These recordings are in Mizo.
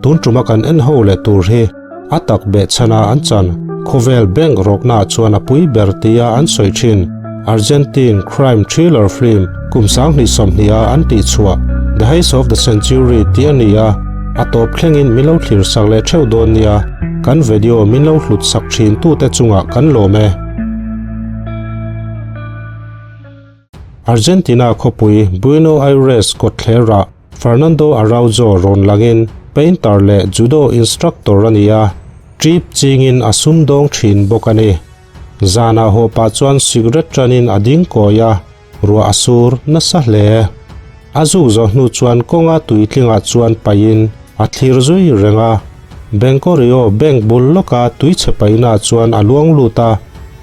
Tun tuma kan en ho leh tur hi a tak beh chhana an chan khawvel bank rawkna chuan a pui ber tia an sawi thin Argentine crime thriller film kum 2020 a an tih chhuah The Heist of the Century tih a ni a, a tawp thlengin min lo thlir sak leh theuh dawn nia, kan video min lo hlut sak thin tute chungah kan lawm e. Argentina khawpui Buenos Aires kawtthlerah Fernando Araujo rawn langin painter leh judo instructor a ni a, trip chingin a sumdawng thin bawk a ni. Zanah haw pah chuan cigarette tanin a ding kawi a, ruah a sur nasa hle. A zuk zawh hnu chuan kawnga tuitlingah chuan paihin a thlir zui reng a. Banco Rio bank bul lawka tuichhe paihnaah chuan a luang lut a,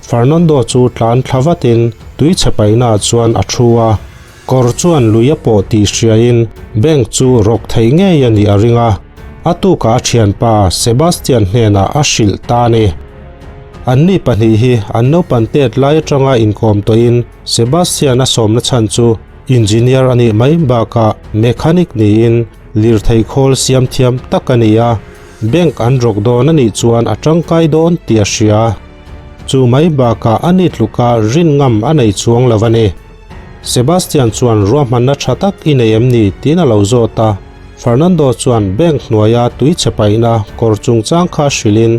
Fernando chu tlan thla vatin tuichhe paihnaah chuan a thu a. Kawr chuan lui a pawh tih hriain bank chu rawk thei ngei a nih a ring a, a tukah a thianpa Sebastian hnenah a hrilh ta a ni. Anni pahnih hi an naupan tet lai atanga inkawm tawhin Sebastian a sawmna chhan chu engineer a nih mai bakah mechanic niin lirthei khawl siam thiam tak a ni a, bank an rawk dawn a nih chuan a tangkai dawn tih a hria. Chu mai bakah a ni tluka rin ngam a nei chuang lo a ni. Sebastian chuan ruahmanna tha tak i nei em ni tiin a lo zawt a, Fernando chuan bank hnuaia tui chhe paihna kawr chungchang kha hrilhin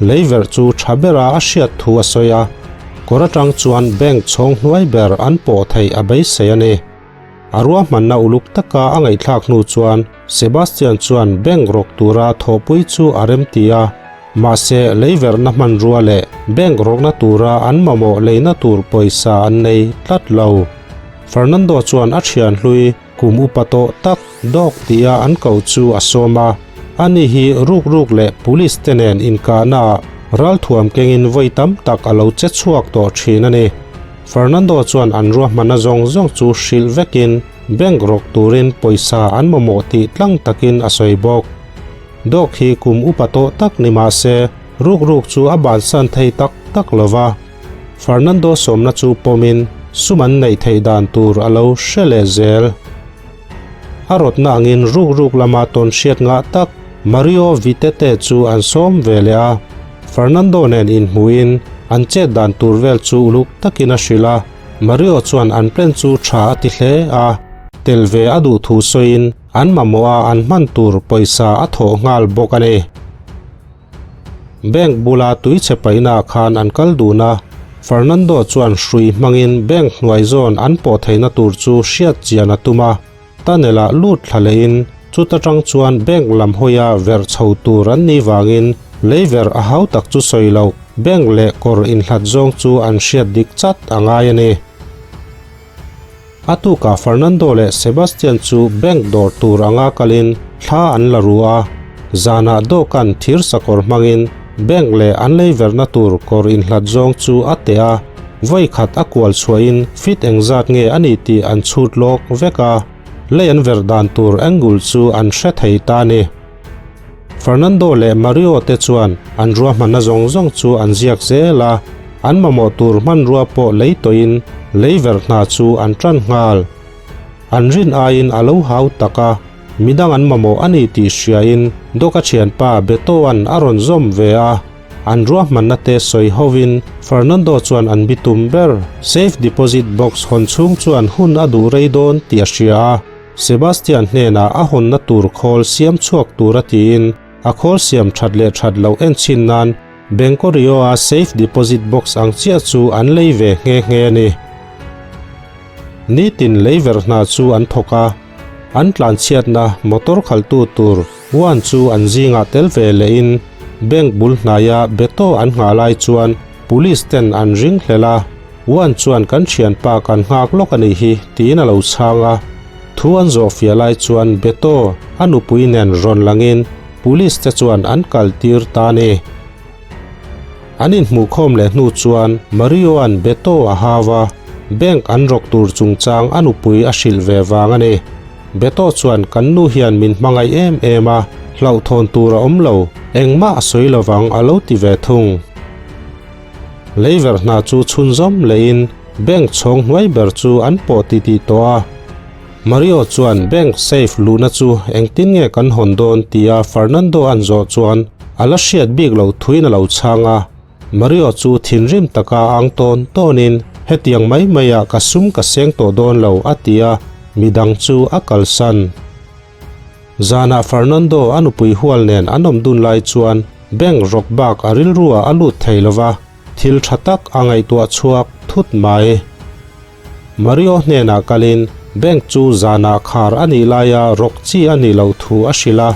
leiverh chu tha bera a hriat thu a sawi a, kawr atang chuan bank chhawng hnuai ber an pawh theih a beisei a ni. A ruahmanna uluk taka a ngaihthlak hnu chuan Sebastian chuan bank rawk tura thawhpui chu a remti a, mahse leiverhna hmanrua leh bank rawkna tura an mamawh leina tur pawisa an nei tlat lo. Fernando chuan a thian hlui kum upa tawh tak dawk tia an ko chu a sawm a, ani hi ruk ruk leh police te nen inkahnaah ralthuam kengin vawi tam tak a lo che chhuak tawh thin a ni. Fernando chuan an ruahmanna zawng zawng chu hrilh vekin bank rawk turin pawisa an mamawh tih tlang takin a sawi bawk. Dawk hi kum upa tawh tak ni mah se ruk ruk chu a bansan thei tak tak lo va. Fernando sawmna chu pawmin sum an neih theih dan tur a lo hre leh zel. A rawtna angin ruk ruk lama tawn hriat ngah tak Mario Vitete chu an sawm ve leh a. Fernando nen inhmuhin an chet dan tur vel chu uluk takin a hrilh a, Mario chuan an plan chu tha a ti hle a, tel ve a duh thu sawiin an mamawh a an hman tur pawisa a thawh nghal bawk a ni. Bank bula tui chhe paihnaah khan an kal dun a, Fernando chuan hrui hmangin bank hnuai zawn an pawh theihna tur chu hriat chian a tum a, tunnel-ah lut thla lehin chuta tang chuan bank lam hawia verh chho tur an nih vangin lei verh a hau tak chu sawi loh bank leh kawr inhlat zawng chu an hriat dik chat a ngai a ni. A tukah Fernando leh Sebastian chu bank dawr tur anga kalin thla an la ru a, zanah dawhkan thir sakawr hmangin bank leh an lei verhna tur kawr inhlat zawng chu a teh a, vawi khat a kual chhuahin fit engzat nge a ni tih an chhut lawk vek a, lei an verh dan tur angle chu an hre thei ta a ni. Fernando leh Mario te chuan an ruahmanna zawng zawng chu an ziak zel a, an mamawh tur hmanrua pawh lei tawhin lei verh hna chu an tan nghal. An rin aiin a lo hau tak a, midang an mamawh a ni tih hriain Doc-a thianpa Beto-a'n a rawn zawm ve a, an ruahmanna te sawi hovin Fernando chuan an bitum ber safe deposit box hawn chhung chuan hun a duh rei dawn tih a hria a. Sebastian hnenah a hawnna tur khawl siam chhuak tura tiin a khawl siam that leh that loh en chhin nan Banco Rio-a safe deposit box ang chiah chu an lei ve nghe nghe a ni. Nitin lei verh hna chu an thawk a, an tlanchhiatna motor khalhtu tur Juan chu an zingah tel ve lehin bank bul hnaia Beto an nghah lai chuan police ten an ring hlel a. Juan chuan kan thianpa kan nghak lawk a nih hi tiin a lo chhang a. Thu an zawh fiah lai chuan Beto a nupui nen rawn langin police te chuan an kal tir ta a ni. An inhmuhkhawm leh hnu chuan Mario-a'n Beto a hau a, bank an rawk tur chungchang a nupui a hrilh ve vang a ni. Beto chuan kan nu hian min hmangaih em em a, hlauhthawn tur a awm lo, engmah a sawi lovang a lo ti ve thung. Leiver hna chu chhunzawm lehin bank chhawng hnuai ber chu an pawh titih tawh a. Mario chuan bank safe luhna chu engtin nge kan hawn dawn tia Fernando an zawh chuan a la hriat bik loh thuin a lo chhang a. Mario chu thinrim taka ang tawn tawnin hetiang mai maiah ka sum ka seng tawh dawn lo a ti a, midang chu a kalsan. Zanah Fernando a nupui hual nen an awm dun lai chuan bank rawk bak a rilruah a lut thei lova, thil tha tak a ngaihtuah chhuak thut mai. Mario hnenah kalin bank chu zanah khar a nih laia rawk chi a nih loh thu a hrilh a,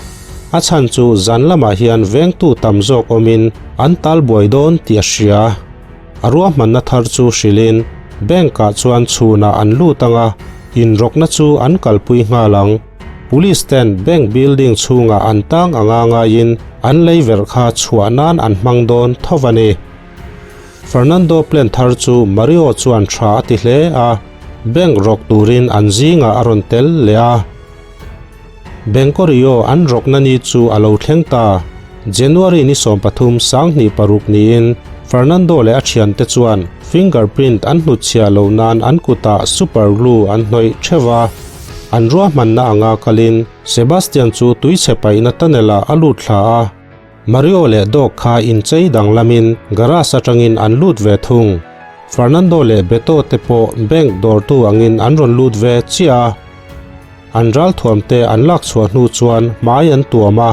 a chhan chu zan lamah hian vengtu tam zawk awmin an tal buai dawn tih a hria. A ruahmanna thar chu hrilhin bank-ah chuan chhunah an lut ang a, inrawkna chu an kalpui nghal ang. Police ten bank building chhungah an tang anga ngaiin an lei verh kha chhuah nan an hmang dawn tho a ni. Fernando plan thar chu Mario chuan tha a ti hle a, bank rawk turin an zingah a rawn tel leh a. Banco Rio an rawkna ni chu a lo thleng ta. January ni 13 26 niin Fernando leh a thiante chuan fingerprint an hnutchhiah loh nan an kutah super glue an hnawih theuh a. An ruahmanna anga kalin Sebastian chu tuichhe paihna tunnel ah a lut thla a. Mario leh Dog kha inchei danglamin garage atangin an lut ve thung. Fernando leh Beto te pawh bank dawrtu angin an rawn lut ve chiah a. An ralthuamte an lak chhuah hnu chuan hmai an tuam a,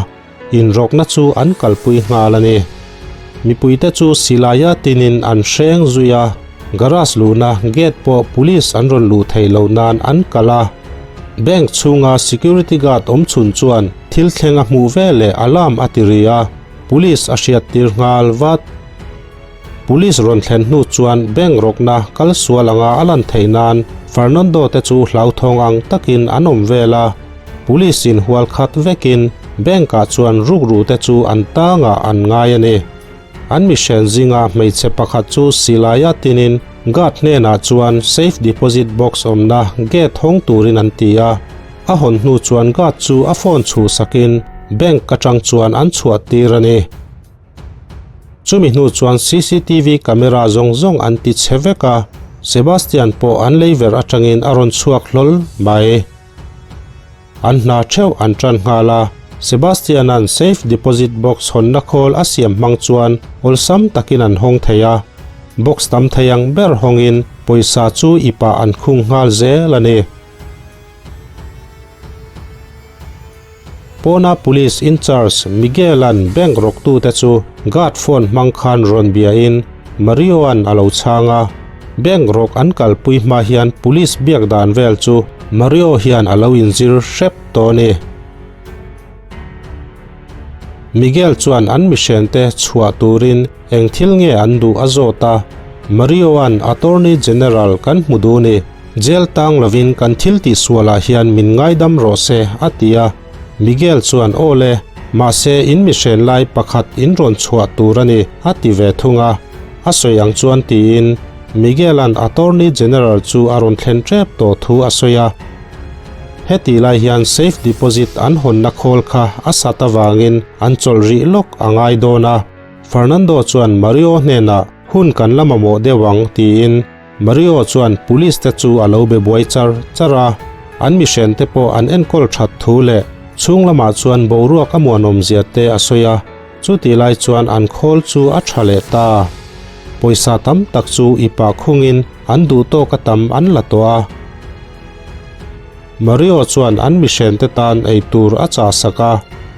inrawkna chu an kalpui nghal a ni. Mipuite chu silaia tinin an hreng zui a, garage luhna gate pawh police an rawn luh theih loh nan an kal a. Bank chhunga security guard awm chhun chuan thil thleng a hmuh veleh alarm a ti ri a, police a hriattir nghal vat. Police rawn thlen hnu chuan bank rawkna kal sual anga a lan theih nan Fernando te chu hlauthawng ang takin an awm vel a. Police in hual khat vekin bank ah chuan rukru te chu an tangah an ngai a ni. An mihren zinga hmeichhe pakhat chu silaia tinin guard hnenah chuan safe deposit box awmna gate hawng turin an ti a. A hawn hnu chuan guard chu a phone chhuhsakin bank atang chuan an chhuah tir a ni. Chumi hnu chuan cctv camera zawng zawng an ti chhe vek a, Sebastian pawh an lei ver atangin a rawn chhuak hlawl mai. An hna theuh an tan nghal a, Sebastian-a'n safe deposit box hawnna khawl a siam hmang chuan awlsam takin an hawng thei a, box tam thei ang ber hawngin pawisa chu ipah an khung nghal zel a ni. Pawna Police in charge Miguel-a'n bank rawktute chu guard phone hmang khan rawn biain Mario-a'n a lo chhang a. Bank rawk an kalpui hma hian police biak dan vel chu Mario hian a lo inzir hrep tawh a ni. Miguel chuan an mihrente chhuah turin eng thil nge an duh a zawt a, Mario-a'n Attorney General kan hmu duh ni. Jail tang lovin kan thil tihsualah hian min ngaidam rawh se, a ti a. Miguel chuan, Aw le, mahse in mihren lai pakhat in rawn chhuah tur a ni, a ti ve thung a. A sawi ang chuan tiin Miguel-a'n Attorney General chu a rawn thlen tep tawh thu a sawi a. Hetih lai hian safe deposit an hawnna khawl kha a sat avangin an chawlh rih lawk a ngai dawn a. Fernando chuan Mario hnenah, Hun kan la mamawh deuh ang, tiin Mario chuan police te chu a lo be buai char char a, an mihren te pawh an enkawl that thu leh chhung lamah chuan boruak a muanawm zia te a sawi a, chutih lai chuan an khawl chu a tha leh ta. Pawisa tam tak chu i pah khungin an duh tawk a tam an la tawh a. Mario chuan an mihren te tan ei tur a chah sak a,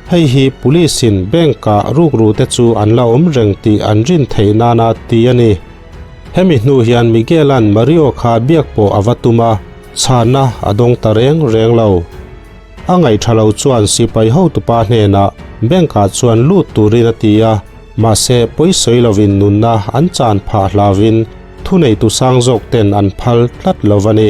hei hi police in bank ah rukru te chu an la awm reng tih an rin theih nana ti a ni. Hemi hnu hian Miguel-a'n Mario kha biak pawh a va tum a, chhana a dawng ta reng reng lo. A ngaih tha lo chuan sipai hotupa hnenah bank-ah chuan lut turin a ti a, mahse pawisawi lovin nunna an chan phah hlauvin thuneitu sang zawk ten an phal tlat lo a ni.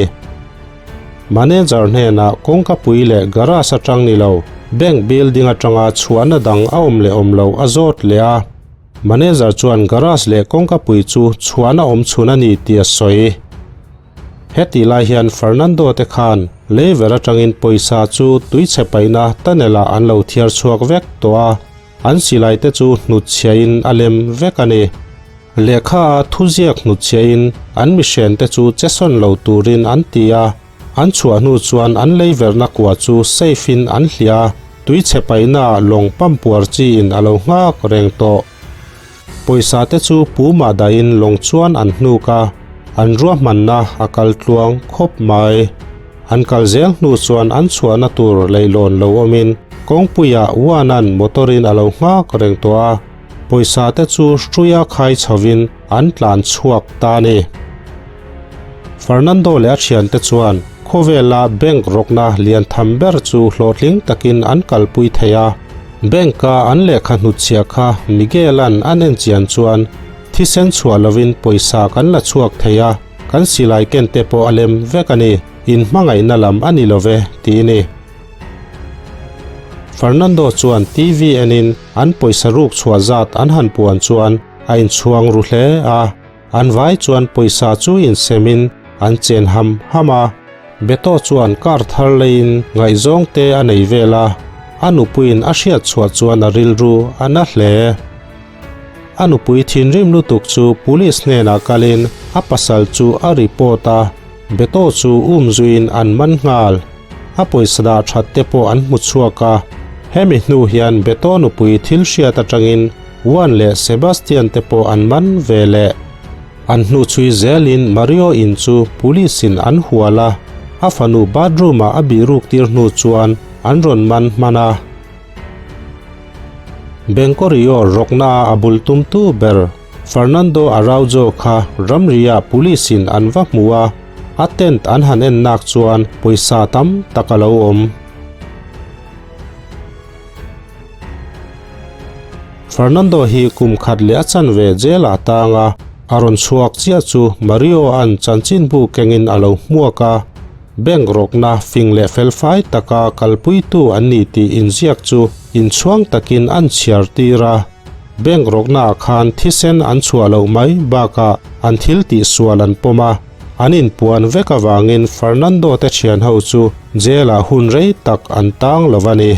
Manager hnenah kawngka pui leh garage atang ni lo, bank building atanga chhuahna dang a awm leh awm lo a zawt leh a. Manager chuan garage leh kawngka pui chu chhuahna awm chhun a ni tih a sawi. Hetih lai hian Fernando te khan leiver atangin pawisa chu tuichhe paihna tunnel ah an lo thiar chhuak vek tawh a, an silai te chu hnutchhiahin a lem vek a ni. Lehkha a thuziak hnutchhiahin an mihren te chu chesawn lo turin an ti a. An chhuah hnu chuan an leiverhna kua chu safe in an hliah a, tuichhe paihna ah lawng pampuar chi in a lo nghak reng tawh. Pawisa te chu pumah dahin lawng chuan an hnuk a, an ruahmanna a kal tluang khawp mai. An kal zel hnu chuan an chhuahna tur leihlawn lo awmin kawngpuiah Juan-a'n motor-in a lo nghak reng tawh a, pawisa te chu hruia khai chhovin an tlan chhuak ta a ni. Fernando leh a thiante chuan khawvela bank rawkna lian tham ber chu hlawhtling takin an kalpui thei a. Bank-a an lehkha hnutchhiah kha Miguel-a'n an enchian chuan thisen chhuah lovin pawisa kan la chhuak thei a, kan silai ken te pawh a lem vek a ni, inhmangaihna lam a ni lo ve, ti ni. Fernando chuan TV enin an pawisa ruk chhuah zat an han puan chuan a inchhuang ru hle a. An vai chuan pawisa chu insemin an chen ham ham a. Beto chuan car thar leiin ngaihzawng te a nei vel a, a nupuiin a hriat chhuah chuan a rilru a na hle. A nupui thinrim lutuk chu police hnenah kalin a pasal chu a report a, Beto chu umzuiin an man nghal. A pawisa dah that te pawh an hmu chhuak a, hemi hnu hian Beto nupui thil hriat atangin Juan leh Sebastian te pawh an man ve leh. An hnu chhui zelin Mario in chu police in an hual a, a fanu bathroom ah a bihruk tir hnu chuan an rawn man hman a. Bencorio rawkna a bul tumtu ber Fernando Araujo kha ramriah police in an va hmu a, a tent an han en nak chuan pawisa tam tak a lo awm. Fernando hi kum khat leh a chanve jail ah tang a, a rawn chhuak chiah chu Mario an chanchinbu kengin a lo hmuak a, bank rawkna fing leh felfai taka kalpuitu an ni tih inziak chu inchhuang takin an chhiar tir a. Bank rawkna ah khan thisen an chhuah loh mai bakah an thil tih sual an pawm a, an inpuan vek avangin Fernando te thian ho chu jail ah hun rei tak an tang lo a ni.